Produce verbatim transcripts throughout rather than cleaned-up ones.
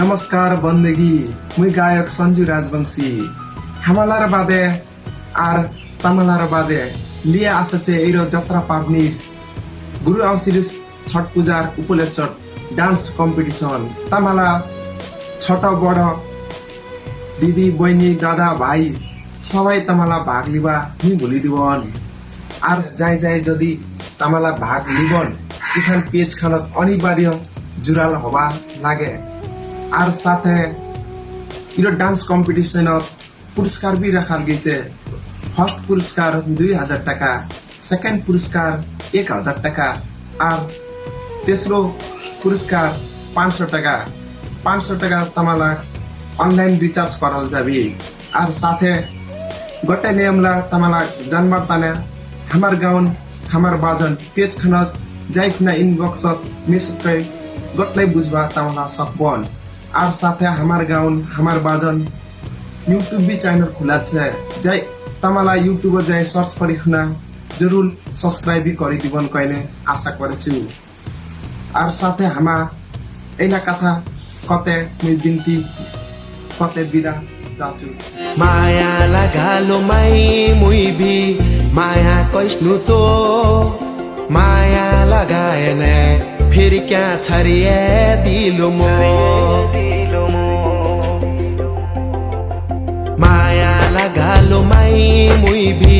নমস্কার বন্দেগি, মুই গায়ক সঞ্জু রাজবংশী। হামালার বাদে আর তামালার বাদে লিয়ে আসেছে এইরো যাত্রা পাবনির গুরু আউসিরিস ছট পূজার উপলক্ষে ডান্স কম্পিটিশন। তামালা ছোট বড় দিদি, বইনি, দাদা, ভাই সবাই তামালা ভাগ লিবা নি বুলি দিবন। আর যাই যাই যদি তামালা ভাগ লিবন, ইখান পেজ খানত অনিবার্য জুড়াল হবা লাগে। আর সাথে ইরো ডান্স কম্পিটিশনত পুরস্কার বি রাখাল গেছে। ফার্স্ট পুরস্কার দুই হাজার টাকা, সেকেন্ড পুরস্কার এক হাজার টাকা, আর তেসরো পুরস্কার পাঁচশো টাকা। পাঁচশো টাকা তামালা অনলাইন রিচার্জ করাল যাবি। আর সাথে গটে নিয়মলা তামালা জানবার তানে হামার গাউন হামার বাজন পেজ খানত যাই খুনা ইনবক্সত মেসেজ করে গটলাই বুঝবা তামালা সকবন। আর সাথে হামার গাউন হামার বাজন YouTube বি চ্যানেল খুলা আছে, যাই তামালা YouTube যাই সার্চ করি খুনা জরুর সাবস্ক্রাইব বি করি দিবন কইনে আশা করেছি। আর সাথে হামা এইনা কথা কতে মুই বিনতি কতে বিদা চাচু। माया लगालो माई मुई भी माया कैसनु तो माया लगाएने फिर क्या छरिए दिलो मो। माया लगालो माई मुई भी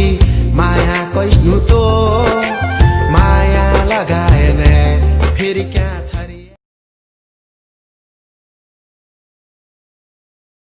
माया कैसनु तो